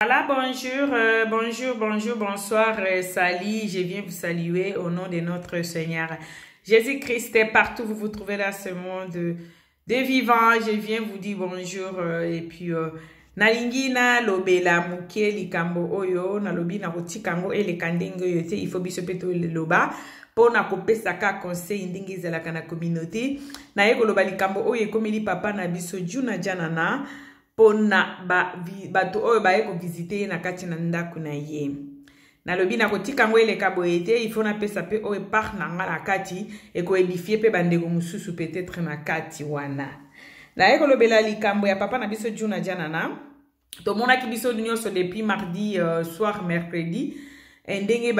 Voilà, bonjour, bonjour, bonjour, bonsoir, salut. Je viens vous saluer au nom de notre Seigneur Jésus-Christ. Partout où vous vous trouvez dans ce monde de vivants, je viens vous dire bonjour et puis nalingi nalobela moke likambo oyo nalobi na kotika yango eleka ndenge oyo te. Il faut biso mpe toloba mpo na kopesaka conseil ndenge ezalaka na communauté. Naye koloba likambo oyo ekomeli papa na biso Juna Janana mpona bato oyo baye kovisite ye na kati na ndako na ye. Nalobi nakotika yango eleka boye te, il faut napesa mpe oyo part na nga na kati ekoédifier mpe bandeko mosusu peut-être na kati wana. Naye kolobela likambo ya papa na biso Juna Janana. Tomonaki biso nyonso depuis mardi soir, mercredi, ndenge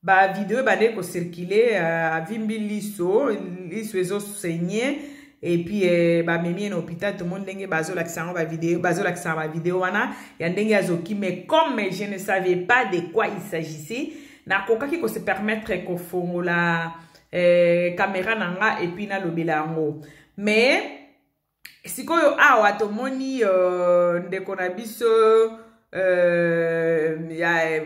bavideo ebandeki kocirculer, avimbi liso, liso ezosaigner et puis bamemi ye na hôpital. Tomoni ndenge bazolakisa yango bavideo, bazolakisa bavideo wana ya ndenge azoki. Mais comme je ne savais pas de quoi il s'agissait, nakokaki kose permettre kofongola caméra na nga et puis nalobela yango. Mais sikoyo awa tomoni ndeko na biso ya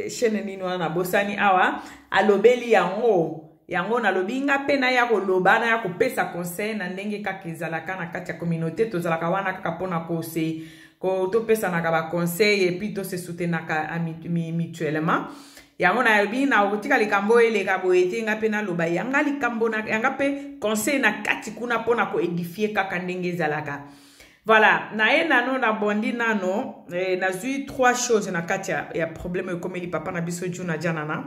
chaîne nini wana, nabosani, awa alobeli yango. Yango nalobi nga mpe naya koloba, naya kopesa conseil na ndenge kaka ezalaka na kati ya communauté. Tozalaka wana kaka mpona kose topesanaka baconseil et puis tose soutenaka mutuellement. Yango nayebi na kotika likambo oyo eleka boye te. Nga mpe naloba yanga likambo yanga mpe conseil na kati kuna mpona koédifier kaka ndenge ezalaka. Voilà, naye nano nabondi nano nazwi trois choses na kati ya problème ekomeli papa na biso Juna Janana.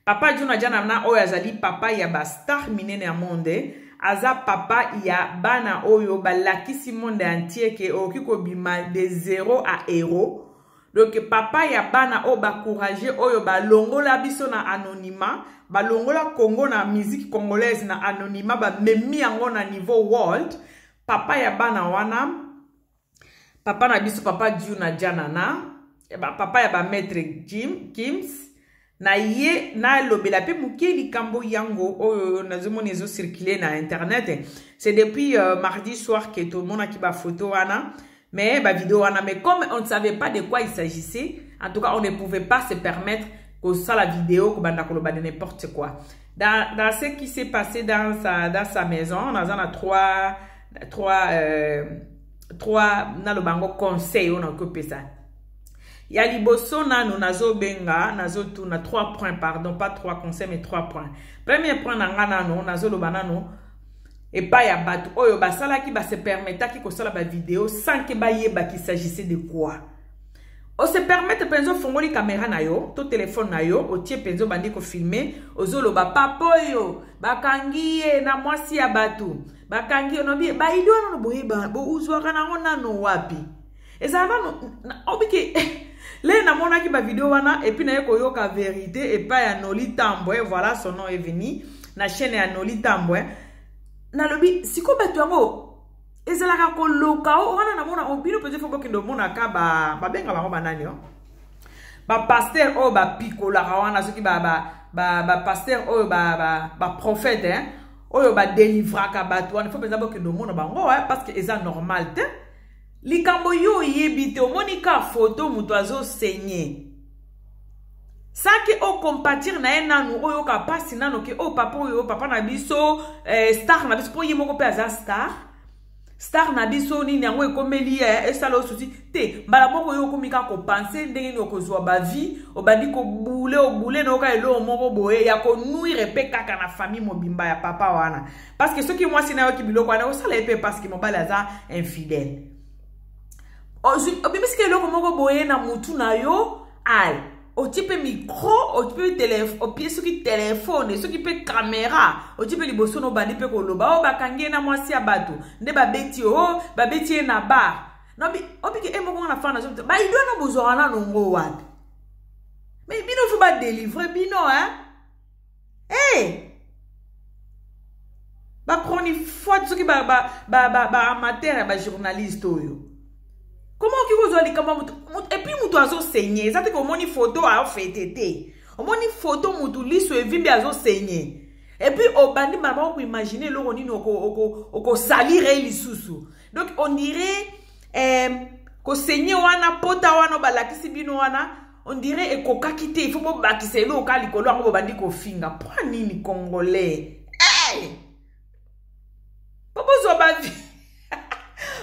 Papa Juna Janana oyo azali papa ya bastar minene ya monde, aza papa ya bana oyo balakisi monde entier ke okoki kobima de zéro à héros. Donc papa ya bana oyo bacourage, oyo balongola biso na anonymat, balongola Congo na musique congolaise na anonymat, bamemi yango na niveau world. Papa ya bana wana, papa na biso, papa Juna Janana, papa ya bamaître Jim Kims, na ye nalobela mpe moke likambo yango oyo nazomona ezocircule na internet. C'est depuis mardi soir ke tomonaki bafoto wana, mais bavideo wana. Mais comme on ne savait pas de quoi il s'agissait, en tout cas on ne pouvait pas se permettre kosala vidéo, kobanda koloba de n'importe quoi dans ce qui s'est passé dans sa maison. Naza na trois naloba yango conseil oyo nakopesa. Ya liboso nanu nazobenga, nazotuna trois points, pardon, pas trois conseils mais trois points. Premier point na nga nano, nazoloba nano epai ya bato oyo basalaki, base permettaki kosala bavideo sans ke bayeba qu'il s'agissait de quoi. Ose permettre mpenza, ofongoli caméra na yo to telefone na yo, otie mpenza, obandi kofilmer, ozoloba papa oyo bakangi ye na mwasi ya bato, bakangi yo nobi baidée wana no boyeba bozwaka nango nano wapi? Ezala nano obiki le namonaki bavideo wana et puis naye koyoka vérité epai ya Noli Tambwe. Voilà, son nom est venu na chaîne ya Noli Tambwe. Nalobi sikoyo bato yango ezalaka koloka wana namona bino mpenza fo bokende omonaka babenga bango banani o bapasteur oyo bapikolaka wana, soki bapasteur oyo baprophète oyo badelivraka bato wana, fo mpenza bokende omona bango, parce que eza normal te. Likambo yo oyebi te, omoni ka foto moto azosaigner saki, ocompatir na ye nanu, oyoka mpasi nanu ke oyo papa oyo, papa na biso, star na biso, mpo ye moko mpe aza star, star na biso, nini yango ekomeli ye, esala osusi te. Mbala moko oyo okomi kaka kopenser ndenge nini okozwa bavie, obandi kobule, obule na oyoka eloko moko boye ya konuire mpe kaka na famille mobimba ya papa wana, parce que soki mwasi nayoki biloko wana, osala ye mpe, parce que mobali aza infidèle, obimisiki eloko moko boye na mutu na yo, ale otie mpe micro, otie mpe opie soki telefone, soki mpe caméra, otie mpe liboso na obandi mpe koloba oyo bakangi ye na mwasi ya bato, nde babeti o babeti ye na bar. Obiki e moko nga na fana baidée wana bozwaka nano ngo wapi? Mais bino fo badélivrer bino, hein. Hey! Bachronifoite, soki baamateur ya bajournaliste oyo, comment okoki kozwa likambo ya moto et puis moto azosaigner? Eza te omoni foto aofete te, omoni foto motu liso evimbi, azosaigner et puis obandi mbala moko koimaginer eloko nini okosalire ye lisusu. Donc on dirait eh, kosenye wana pota wana balakisi bino wana, on dirait ekokaki te, il faut bobakisa eloko kaka likolo yango, bobandi kofinga. Mpo nini, Congolais? Hey! Mpo bozwa bavues,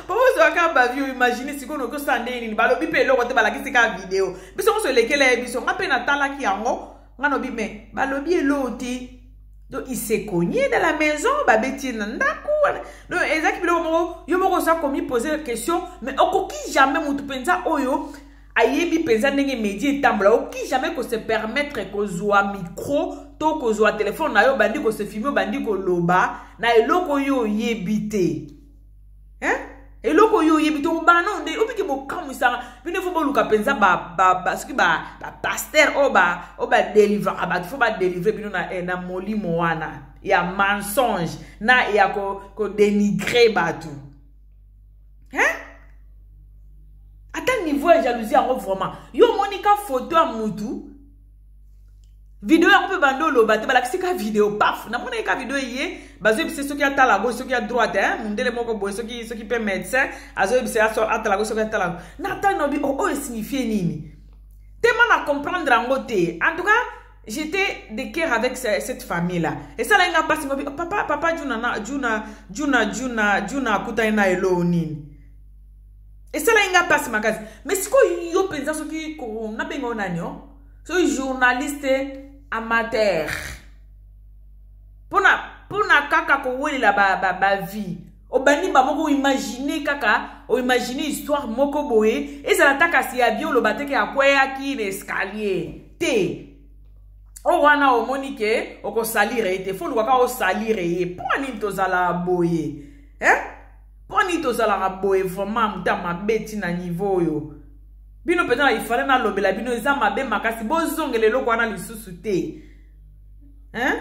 mpo bozwa kaka bavues. Imagine sikoyo noki osala ndenge nini? Balobi mpe eloko te, balakisi kaka video. Biso nyonso elekela ye biso. Nga mpe natalaki yango, nga nobi me balobi eloko te. Donc il s'est cogné dans la maison, babeti ye na ndako. Donc ezalaki biloko moko, yo moko oza komi poser question, mais okoki jamais, motu mpenza oyo ayebi mpenza ndenge media etambola, okoki jamais kose permettre kozwa micro to kozwa telefone na yo, obandi kose filmer, obandi koloba na eloko oyo oyebi te, hein? Eloko oyo oyebi te, obana nde obiki. Bokamwisaka bino. Faut boluka mpenza soki bapasteur oyo badelivraka bato, faut badelivre bino na molimo wana ya mensonge na ya kodénigrer bato, hein? Ata niveau ya jalousie yango, vraiment, yo omoni ka photo ya mutu, video yango mpe bando oloba te, balakisi ka video, paf, namonaki ka video ye, bazoyebisa soki atala gauche, soki ya droite, hein? Mundele moko boye, soki mpe médecin azoyebisa atala gauche, soki atala natali, nobi oyo esignifie nini? Tema na comprendre yango te. En tout cas, j'étais de cœur avec cette famille là esalaki nga mpasi. Ngobi papa, papa Juna na Juna, Juna, Juna, Juna akutani na eloo nini? Esalaki nga mpasi makasi. Mais sikoyo yo mpenza, soki nabenga yo nani, o soki journaliste amateur, mpona kaka kowelela bavues, obandi bamoko oimagine, kaka oimagine histoire moko boye, ezala ta kasi ya bien, oloba teke akweyaki na escalier te. Oyo wana omoni ke okosalire ye te, faut luka kaka osalire ye. Mpo nini tozalaka boye, eh? Mpo nini tozalaka boye? Vraiment, moto ya mabe ntina niveau oyo, bino mpenza ifale nalobela bino, eza mabe makasi. Bozongela eloko wana lisusu te, hein?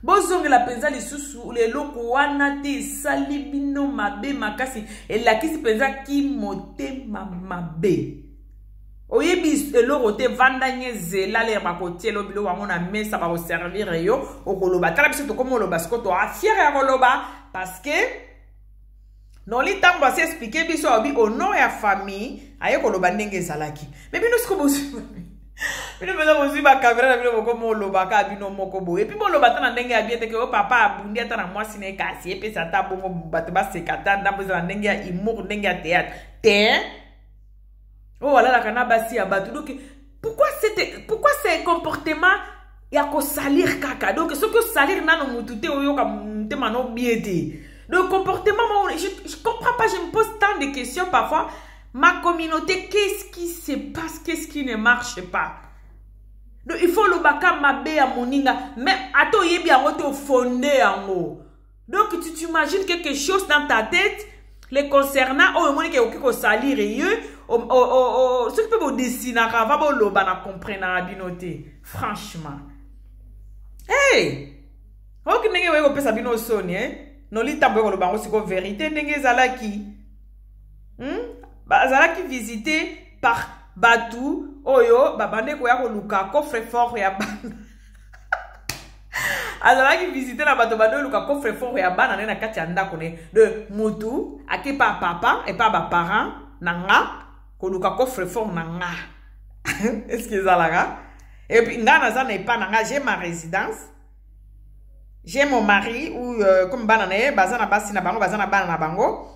Bozongela mpenza lisusu eloko wana te, esali bino mabe makasi, elakisi mpenza ki motema mabe. Oyebi eloko te, vanda nye, zela lere bakotiela biloko yango na mesa, bakoservir yo, okoloba. Tala biso tokómi oloba sikoyo, toa fière ya koloba, parce que Noli, ntango asi expliquer biso, alobi au nom ya famille, aye koloba ndenge ezalaki. Mais bino siko bozwi, bino mpenza bozwi bakamera na bino, bokomi olobaka bino moko boye, et puis boloba ata na ndenge ya bien teke oyo papa abundi ata na mwasi na ye, kasi epesa ata bongo bato baseka, ata ndambo eza na ndenge ya humour, ndenge ya théâtre te. Oyo alalaka na basi ya bato. Donc pourquoi ce comportement ya kosalir kaka? Donc soki osalir nano mutu te, oyoka motema no bien te. Donc comportement moko, je comprends pas, je me pose tant de questions parfois. Ma communauté, qu'est-ce qui se passe? Qu'est-ce qui ne marche pas? Donc il faut olobaka mabe ya moninga, mais ata oyebi yango te, ofonde yango. Donc tu t'imagines quelque chose dans ta tête les concernant, oyo omoni ke okoki kosalire ye. Soki mpe bodesinaka va boloba, na comprenaka bino te, franchement. Hey, oyoki ndenge oye kopesa bino soni, eh? Noli ntambo oye koloba yango sikoyo, vérité ndenge ezalaki, Bazalaki visité par bato oyo babande koya koluka coffre fort ya bana. Azalaki visité na bato bande oluka coffre fort ya bana ne na kati ya ndako ne de mutu ake pa papa epa baparent na nga koluka coffre fort na nga. Est ce que ezalaka? Et puis nga naza na epa na nga, j'ai ma résidence, j'ai mon mari ou comme bana na ye baza na basi na bango, baza na bana na bango,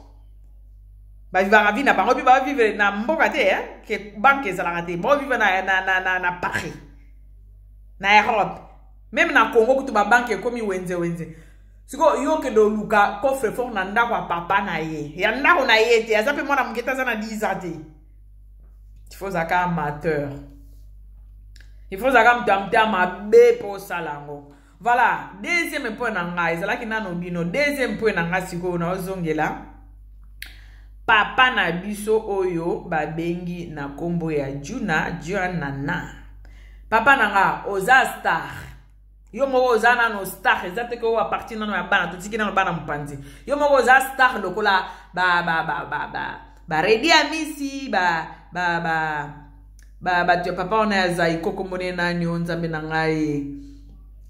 bavivaka vie na bango, mpe bavivre na mboka te, eh? Ke banque ezalaka te, bavivre na Paris, na Europe, même na Congo kutu babanque ekomi wenze wenze. Sikoyo yo okende oluka coffre fort na ndako ya papa na ye, ya ndako na ye te, aza mpe mwana moke te, aza na 10 ans te. Il faut ozalaka amateur, il faut ozalaka moto ya motema mabe mpo osala yango. Voilà, deuxième point na ngai ezalaki nano bino. Deuxième point na ngai sikoyo, naozongela papa na biso oyo babengi na nkombo ya Juna Juanana. Papa na nga, oza star, yo moko oza nano star. Eza te ke oyo apartir nano ya bana, totiki nano bana mopanzi. Yo moko oza star lokola ba ba ba ba ba baredi ya misi, ba ba ba ba bato ya papa wana ya Zaiko. Kombone nani? O Nzambe na ngai,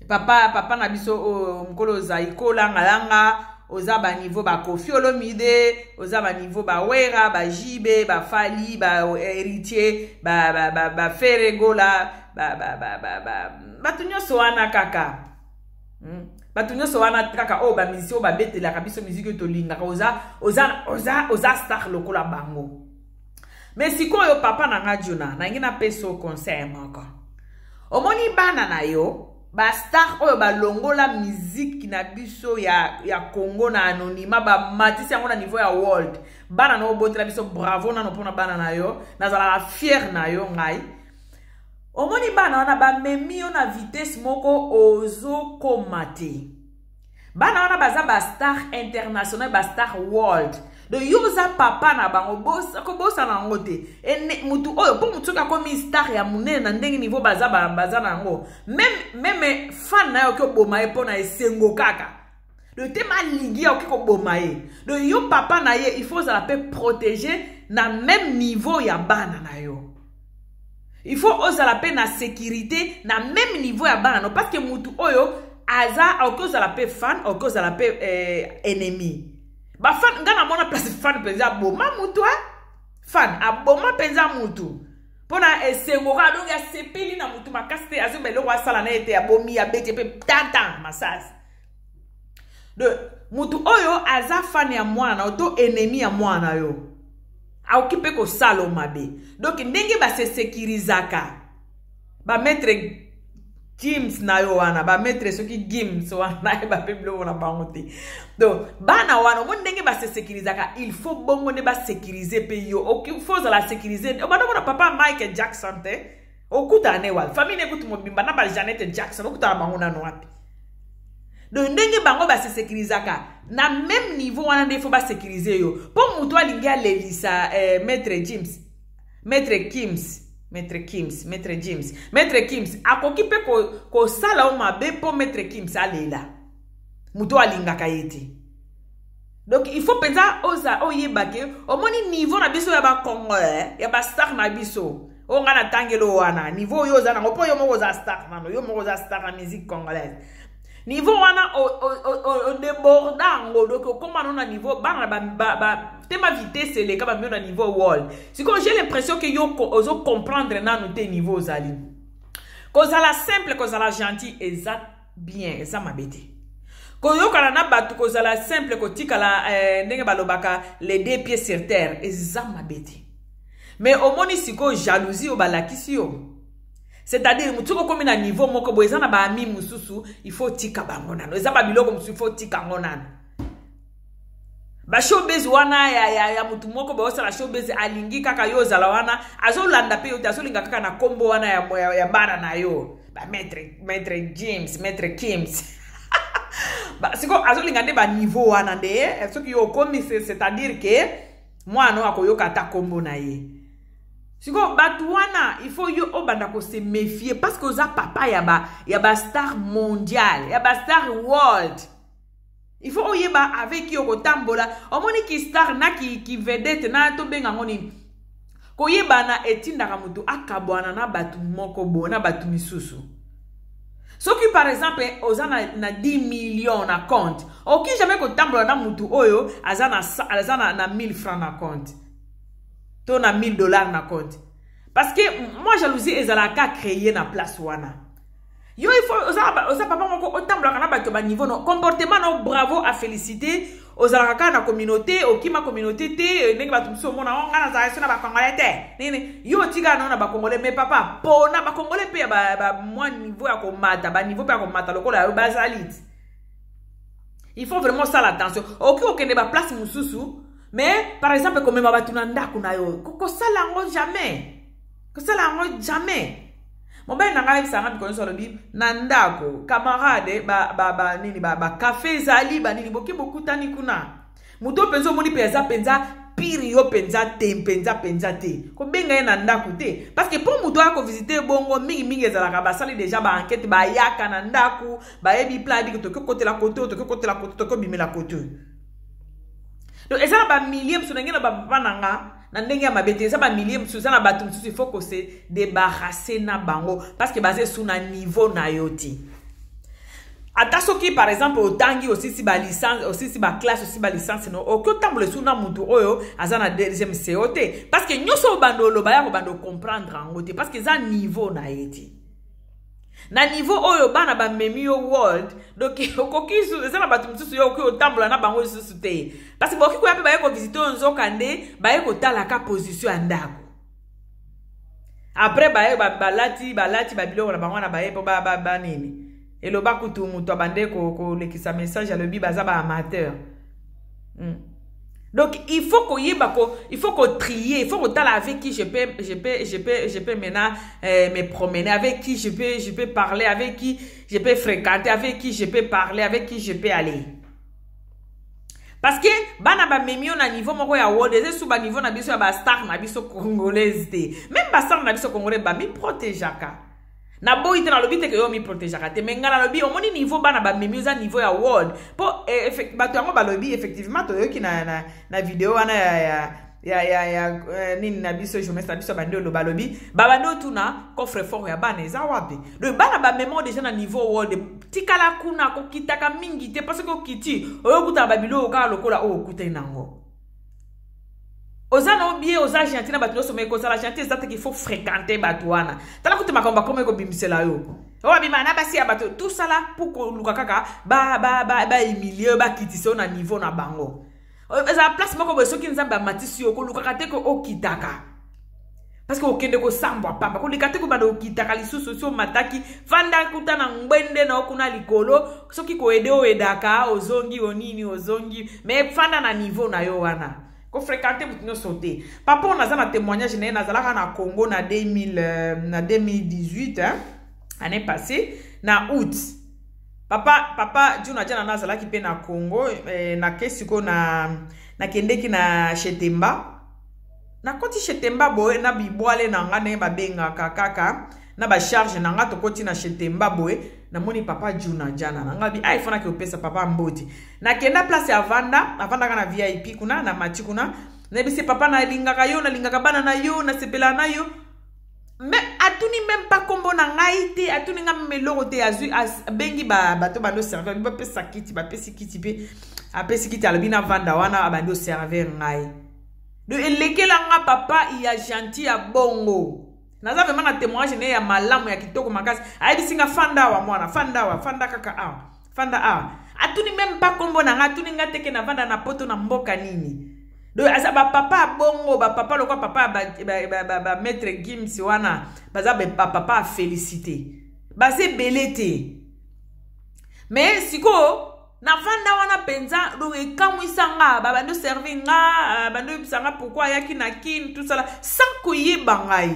papa na biso oyo mokolo Zaiko langalanga. Oza baniveau ba Koffi Olomide, oza baniveau ba Wera, ba JB, ba Fally, ba Héritier, ba Ferre Gola, bato nyonso wana kaka. Bato nyonso wana kaka oyo bamusicien oyo babetelaka biso musique oyo tolingaka, oza star lokola bango. Mais sikoyo, papa na nga Djuna, nangi napesa yo conseil moko. Omoni bana na yo bastar oyo balongola miziki na biso ya Congo na anonymat, bamatisi yango na niveau ya world. Bana na obotela biso, bravo nano mpona bana na yo, nazalaka fier na yo. Ngai omoni bana wana bamemi yo na vitesse moko ozokoma te. Bana wana baza bastar international, bastar world. Donc yo oza papa na bango, kobosana yango te. Mutu oyo, mpo mutu soki akomi star ya monene na ndenge niveau baza na yango, même fan na yo oki oboma ye mpo na esengo kaka. Donc te malingi ya oki koboma ye. Donc yo papa na ye, il faut ozala mpe protégé na même niveau ya bana na yo. Il faut ozala mpe na sécurité na même niveau ya bana no, parce que mutu oyo aza, oki ozala mpe fan, oki ozala mpe ennemi. Bafan, nga namona place fan mpenza aboma mutu. Fan aboma mpenza mutu mpona esengo kaka. Donc asepeli na mutu makasi te, azoba eloko asala na ye te, abomi, abeti mpe tantan masasi. Donc mutu oyo aza fan ya mwana na yo to ennemi ya mwana na yo, akoki mpe kosala mabe. Donc ndenge basesekirizaka bamaître Gims na yo wana, bamaître soki Gims wana, nayeba mpe biloko na bango te. Donc bana wana, omoni ndenge basesekirizaka, il faut bongo nde basécuriser mpe yo. Il faut ozala sécurisé. Obanda mona papa Michael Jackson te, okutana ne wapi? Famille ne kutu mobimba na baJanet Jackson, okutana bango nano wapi? Donc ndenge bango basesécurisaka na même niveau wana nde faut basécuriser yo. Mpo moto alingi alelisa maître James, maître Gims, maître Gims, maître James, maître Gims akoki mpe kosala o mabe mpo maître Gims alela, moto alingaka ye te. Donc il faut mpenza oza oyeba ke omoni niveau na biso ya bacongolais, ya bastar na biso oyo ngai natangeli wana, niveau oyo oza nango, mpo yo moko oza star nano, yo moko oza star na musique congolaise. Niveau wana odéborder yango, donc okóma no na niveau bana tema vitesse eleka bamio na niveau world. Sikoyo j'ai l'impression ke yo ozocomprendre nanu te niveau ozali. Kozala simple, kozala gentil eza bien, eza mabe te. Koyokana na bato, kozala simple, kotikala ndenge balobaka les deux pieds sur terre, eza mabe te. Mais omoni sikoyo jalousie oyo balakisi yo, c'est-à-dire motu soki okomi na niveau moko boye, eza na baami mosusu, il faut tika bango nano. Eza babiloko mosusu, il faut tika yango nano. Bashowbiz wana ya motu moko baosala showbiz, alingi kaka yo ozala wana, azolanda mpe yo te, azolinga kaka na nkombo wana ya bana na yo, bamaître, maître James, maître Gims. Sikoyo azolinga nde baniveau wana nde soki yo okomi, c'est-à-dire ke mwana oyo akoyoka ata nkombo na ye. Sikoyo bato wana, il faut yo obanda kose méfier, parce que oza papa ya bastar mondial, ya bastar world. Il faut oyeba avec yo kotambola. Omoni ki star na ki vedette na tobenga yango nini, koyebana etindaka moto akabwana na bato moko boye na bato misusu. Soki par exemple oza na 10 millions na compte, oki jamais kotambola na mutu oyo aza na 1000 francs na compte to na 1000 $ na compte, parce que moi jalousie ezalaka créé na place wana. Yo il faut oza papa moko otambolaka na bato baniveau no comportement no, bravo, à féliciter. Ozalaka kaka na communauté, okima communauté te ndenge bato mosusu omona o ngai nazala so na bacongolais te nini. Yo otikala nao na bacongolais, mais papa, mpona bacongolais mpe ya bamwa niveau ya komata, baniveau mpe ya komata lokola yo bazali ti, il faut vraiment osala attention. Okoki kokende baplace mosusu, mais par exemple komema bato na ndako na yo, kosala yango jamais, kosala yango jamais. Mobali na ngai ayebisanga mikolo nyonso, alobi na ndako camarade banini, bacafé ezali banini, boke bokutani kuna. Moto mpenza omoni mpe aza mpenza pire yo mpenza te, mpenza mpenza te, kobenga ye na ndako te, parce que mpo moto aya kovisiter bongo, mingimingi ezalaka basali déjà baenquête, bayaka na ndako, bayebi plan, yebi toki okotela kote, toki okotela kote, toki obimela kote. Donc eza na bamilie mosusu ndenge na bapapa na nga na ndenge ya mabe te. Eza bamilie mosusu, eza na bato mosusu, il faut kose débarrasser na bango, parce que baza esu na niveau na yo te. Ata soki par exemple otangi, osisi balicence, osisi baclasse, osisi balicence, no okoki otambola esu na mutu oyo aza na deuxième CO te, parce que nyonso obanda oloba ya kobanda ocomprendre yango te, parce que eza niveau na ye te. Na niveau oyo bana bamemi yo world, donc okoki, eza na bato mosusu yo okoki otambola na bango lisusu te, parce que bokoki koya mpe baye kovisite oyo, nzoka nde baye kotalaka position ya ndako. Après baye balati babiloko na bango wana, baye mpo banini. Eloba kutu moto abande kolekisa message, alobi baza baamateur. Donc il faut koyeba ko, il faut kotrier, il faut kotala avec qui je peux maintenant me promener, avec qui je peux parler, avec qui je peux fréquenter, avec qui je peux parler, avec qui je peux aller, parce que bana bamemi yo na niveau moko ya world. Eza esu baniveau na biso ya bastar na biso congolaise te. Même bastar na biso congolais bamiprotégeaka. Naboyi te, nalobi te ke yo miprotégeaka te, mais ngai nalobi, omoni niveau bana bamemi, eza niveau ya world. Mpo eh, bato yango balobi effectivement, toyoki na video wana ya nini na biso, journaliste na biso bandi oloba, alobi babandi otuna coffre fort ya bana eza wapi. Donc bana bamema déjà na niveau world. Tikala kuna, kokitaka mingi te, parce que okiti, oyo okutaka babiloko kaka lokola oyo okutani nango. Oza na obie, oza gentil na bato nyonso, mais kozala gentil eza te qu'il faut fréquenter bato wana. Tala kutu makambo bakoma ekobimisela yo, oyo abima na basi ya bato, tosala mpo koluka kaka bahumilie, bakitisa yo na niveau na bango. Ezala place moko boye, soki Nzambe amatisi yo, kolukaka te ke okitaka, parce que okende kosambwa pamba. Kolika te kobanda okitaka lisusu. Si omataki, fanda kuta na ngbende na yo kuna likolo. Soki koaider, oaidaka, ozongi, onini, ozongi, mais fanda na niveau na yo wana, kofréquente motu nyonso te. Papa oyo naza na témoignage na ye, nazalaka na Congo na 2000, na 2018, hein, année passée na août. Papa Juna Jana na azalaki mpe na Congo. Nake sikoyo na nakendeki na Chetemba, nakoti Chetemba boye na bibwale na nga, ndenge babengaka kaka na bacharge na nga. Tokoti na Chetemba boye, namoni papa Juna Jana na nga bi ai fanaki opesa papa mboti. Nakenda place avanda, avandaka na VIP kuna na mati kuna. Nayebisi papa: "Nalingaka yo, nalingaka bana na yo, nasepela na yo." Mais atuni même pas nkombo na ngai te, atuni nga même eloko te. Azwi, abengi bato bandi oservir, bapesa kiti, bapesi kiti mpe apesi kiti, alobi navanda wana, abandi oservir ngai. Donc elekela nga papa ya gentil ya bongo. Naza vraiment na témoignage na ye ya malamu, ya kitoko makasi. Ayebisi nga: "Fanda awa, mwana, fanda awa, fanda kaka awa, fanda awa." Atuni même pas nkombo na nga, atuni nga teke navanda na Poto na mboka nini. Donc aza bapapa ya bongo, bapapa lokwa papa ya bamaître Gims wana, baza bapapa ya félicité, baza ebele te. Mais sikoyo navanda wana mpenza, donc ekamwisa nga. Babandi oservi nga, bandi oyebisa nga pourquoi ayaki na Kine, tout ça, sans koyeba ngai,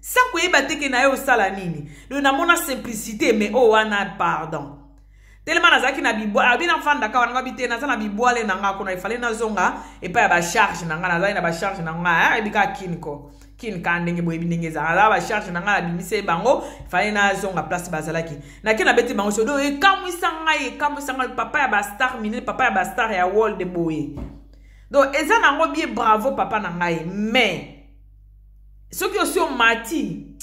sans koyeba te ke na ye osala nini. Donc namona simplicité, mais oyo wana, pardon, telema nazalaki na bibwa, abi nafandaka wana, ngabi te, naza na bibwale na nga kuna. Efale nazonga epai ya bacharge na nga. Nazali na bacharge na nga, ayebi kaka Kine ko Kine kaka ndenge boyebi ndenge ezala. Naza bacharge na nga, nabimisi ye bango, efale nazonga place bazalaki. Nake, nabeti bango sodo. Ekamwisa ngai, ekamwisa ngai, papa ya bastar minene, papa ya bastar ya world boye. Donc eza nango bien, bravo papa na ngai. Mais soki osi omati,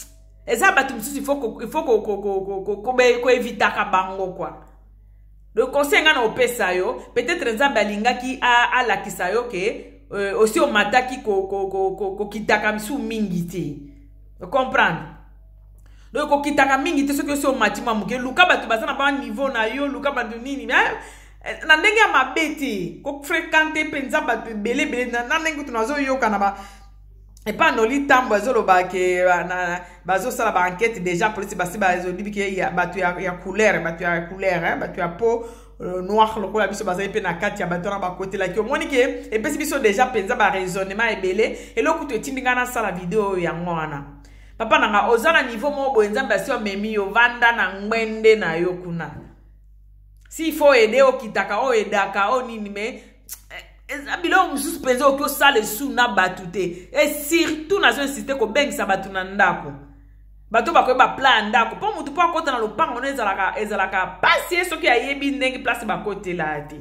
eza bato mosusu il faut koevitaka bango quoi. Le conseil ngai na opesa yo, peut-être Nzambe alingaki alakisa yo ke osi omataki, kokitaka misu mingi te, comprendre. Donc kokitaka mingi te. Soki osi omati mwa moke, luka bato baza na baniveau na yo, luka bato nini na ndenge ya mabe te, kofréquente mpenza bato ebele ebele na ndenge kutu nazoyoka na ba epa Noli Ntambo azoloba ke bazosala baenquête déjà, polisi basi bazolibi ke bato ya couleur, bato ya couleur, bato ya peau noir lokola biso bazali mpe na kati ya bato wana bakotelaki. Omoni ke epesi biso déjà mpenza baraisonnement ebele. Eloko kutu etindi ngai nasala video oyo, yango wana. Papa na nga, oza na niveau moko boye, Nzambe asi amemi yo, vanda na ngbende na yo kuna. S'il faut aider, okitaka, oaidaka, o nini, mais eza biloko mosusu mpenza oki osala esu na bato te. Et surtout nazo insiste, kobengisa bato na ndako, bato bakoyeba plan ya ndako, mpo motu mpo akɔta na lopango no ezalaka pasi ye soki ayebi ndenge place bakotela te.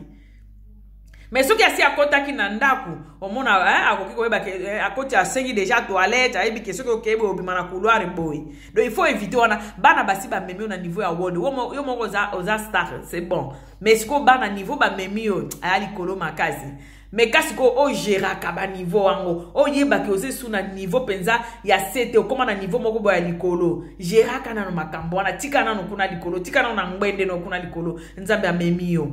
Mais soki asi akotaki na ndako, omona eh, akoki koyeba ke eh, akoti, asengi déjà toilette, ayebi ke soki okei boye, obima na couloir boye. Donc il faut éviter wana. Bana basi bamemi yo na niveau ya world. Yo moko oza star, c'est bon, mais sikoyo bana, niveau bamemi yo aya likolo makasi. Mais kasi ko ogéraka baniveau yango, oyebaki oza esu na niveau mpenza ya se te, okóma na niveau moko boye ya likolo. Géraka nano makambo wana, tika nano kuna likolo, tika nano na ngbende no kuna likolo. Nzambe amemi yo,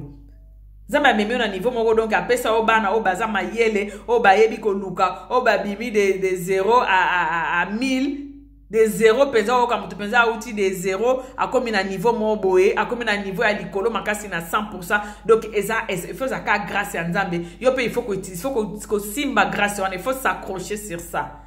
Nzambe amemi yo na niveau moko, donc apesa oyo bana oyo baza mayele, oyo bayebi koluka, oyo babimi de 0 à 1000, de zéro mpenza. Oyoka moto mpenza auti de zéro, akomi na niveau moko boye, akomi na niveau ya likolo makasi na 100. Donc eza, il faut ezalaka grâce ya Nzambe. Yo mpe il faut kosimba grâce wana, il faut s'accrocher sur ça.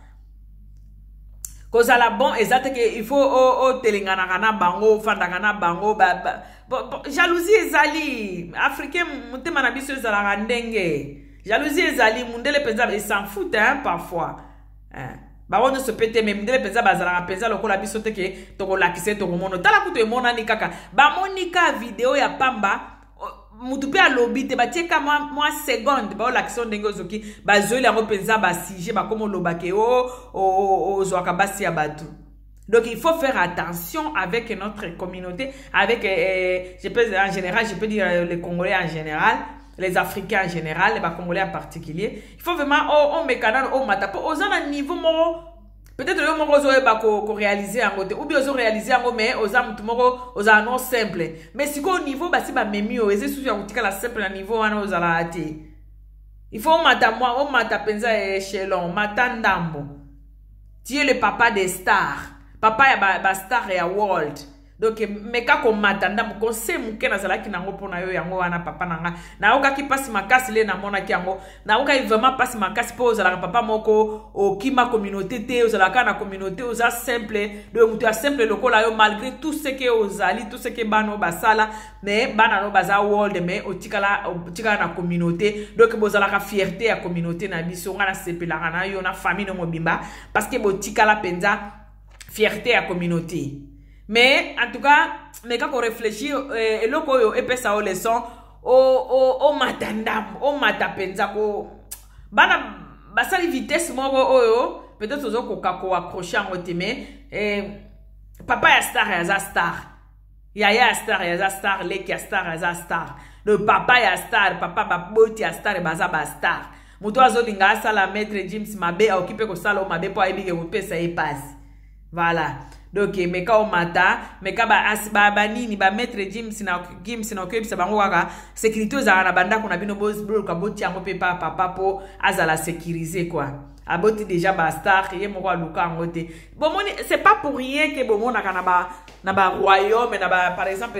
Kozala bon eza te ke il faut otelenganaka na bango, ofandaka na bango ba, bon, jalousie ezali africain, motema na biso ezalaka ndenge jalousie ezali. Mundele mpenza s'en fout, hein, parfois, hein. Bango nyonso mpe te, mais mindele mpenza bazalaka mpenza lokola biso te ke tokolakisa ye, tokomona. Tala kutu, emonani kaka, bamoni ka video ya pamba, mutu mpe alobi te, batie ka mwa seconde, baolakisa ndenge ozoki, bazweli yango mpenza basujet, bakoma oloba ke ozwaka basi ya bato. Donc il faut faire attention avec notre communauté, avec je peux en général, je peux dire les Congolais en général, les Africains en général, les Congolais en particulier. Il faut vraiment omeka nano omata, mpo oza na niveau moko, peut-être yo moko ozoyeba koréaliser yango te, ou bien ozoréaliser yango, mais oza motu moko ozala non simple. Mais sikoyo niveau basi bamemi oyo, eza susu ya kotikala simple na niveau wana ozalaka te. Il faut omata mwa, omata mpenza échelon, mata ndambo. Tu es le papa des stars, papa ya bastar ba ya world. Donc meka komata ndambo. Conseil moke nazalaki nango mpona yo, yango wana, papa na nga. Nayokaki mpasi makasi le namonaki yango, nayokaki vraiment mpasi makasi, mpo ozalaka papa moko okima communauté te, ozalaka na communauté, oza simple. Donc moto ya simple lokola yo, malgré tout ce que ozali, tout ce que bana oyo basala, mais bana no baza world, mais otikala, otikala na communauté. Donc bozalaka fierté ya communauté na biso. Nga nasepelaka na yo na famille no mobimba, parce que botikala mpenza fierté ya communauté. Mais en tout cas, meka koréfléchir eloko oyo epesa yo leçon, omata ndambo, omata mpenza ko bana basali vitesse moko oyo peut-être ozokoka koaccrocher yango te. Mais papa ya star aza star, yaya ya star aza star, leki ya star aza star, le papa ya star, papa baboti ya star baza bastar. Moto azolinga asala Maître James mabe, akoki mpe kosala o mabe, mpo ayebi ke kopesa ye pasi. Voilà, donc meka omata, meka banini ba, ba Maître James na Gims na okoyebisa bango kaka sécurité ozalaka na bandako na bino, boluka botia yango mpe pa papa, mpo azala sécurisé quoi. Aboti déjà bastar, ye moko aluka yango te. Bomoni, c'est pas pour rien ke bomonaka na baroyaume na ba, par exemple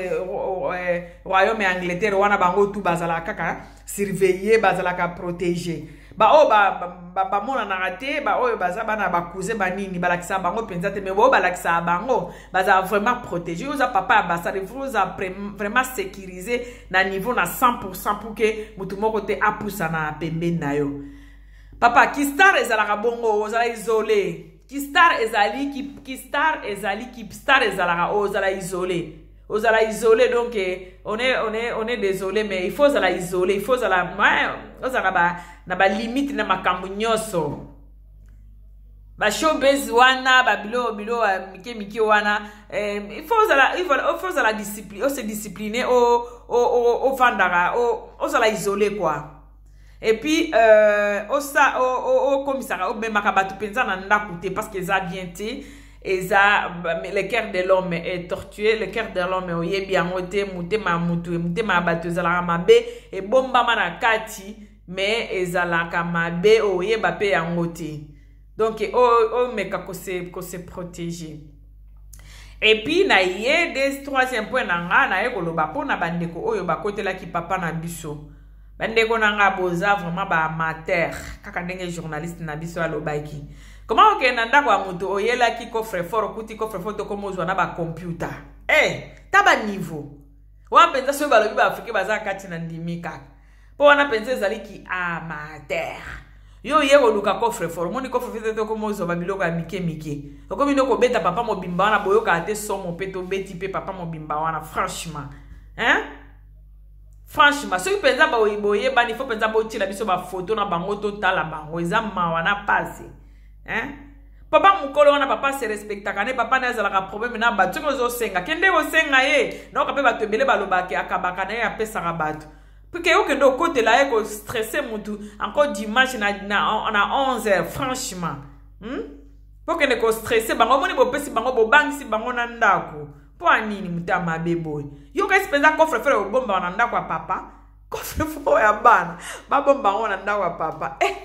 royaume ya Angleterre wana, bango tu bazalaka kaka surveillé, bazalaka protégé. Baoyo bamonanaka te, baoyo baza bana bakuze banini, balakisaka bango mpenza te, mais baoyo balakisaka bango bazala vraiment protégé. Oyo oza papa ya bastar, faut oza vraiment sécurisé na niveau na 100 pour ke motu moko te apusana pembeni na yo. Papa, kistar ezalaka bongo, ozala isolé. Kistar ezali kistar, ezali kistar, ezalaka oyo ozala isolé, ozala isolé. Donc on est désolé, mais il faut ozala isolé, il faut ozala, ozala ba, na balimite na makambo nyonso. Bashowbiz wana, babilo bilo mike mike wana, il faut ozala discipline, ose discipline, ofandaka, ozala isolé quoi. Et puis osa okomisaka, omemaka bato mpenza na ndako te, parce que eza bien te. Eza le cœur de l'homme est tortué, le cœur de l'homme oyebi yango te. Motema ya mutu, motema ya bato ezalaka mabe, ebombama na kati, mais ezalaka mabe, oyeba mpe yango te. Donc omeka kose protéger. Et puis na ye de troisième point na nga, naye koloba mpona bandeko oyo bakotelaki papa na biso. Bandeko na nga, boza vraiment baamateur, kaka ndenge journaliste na biso alobaki. Koma okende na ndako ya moto, oyelaki coffre fort, okuti coffre fort, tokoma ozwa na bacomputer. E ta baniveau wana mpenza, soki balobi baafricain baza kati na ndimi kaka, mpo wana mpenza ezalaki amateur. Yo oye koluka coffre fort, omoni coffre fort, tokoma ozwa babiloko ya mike mike, okomi nde kobeta papa mobimba wana. Boyokaka te somo mpe tobeti mpe papa mobimba wana, franchement, hein? Franchement, soki mpenza boyebani, faut mpenza botiela biso bafoto na bango, totala bango. Eza mawa na pasi, hein? Papa mokolo wana, papa se respectaka ne, papa ne azalaka problème na bato. Soki ozosenga, kende kosenga ye. Nayoka mpe bato ebele balobaki akabaka na ye, apesaka bato. Puke okende okotela ye, kostresser mutu encore dimanche na 11 heures, franchement, Mpo kende kostresser bango, omoni bopesi bango, bobangisi bango na ndako. Mpo anini moto ya mabe boye? Yoka, esi mpenza coffre-fort obombaka na ndako ya papa, coffre-fort ya bana babomba yango na ndako ya papa, eh!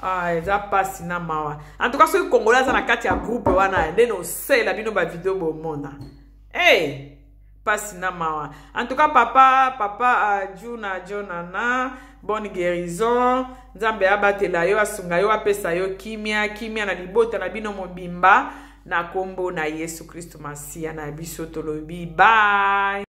Ah, eza mpasi na mawa. En tout cas, soki Congolais aza na kati ya groupe wana, nde nosala bino bavideo bomona. Hey! Mpasi na mawa. En tout cas, papa Juna Jonana, bonne guérison. Nzambe abatela yo, asunga yo, apesa yo kimia, kimia na libota na bino mobimba, na nkombo na Yesu Kristo Masiya na biso. Tolobi bye.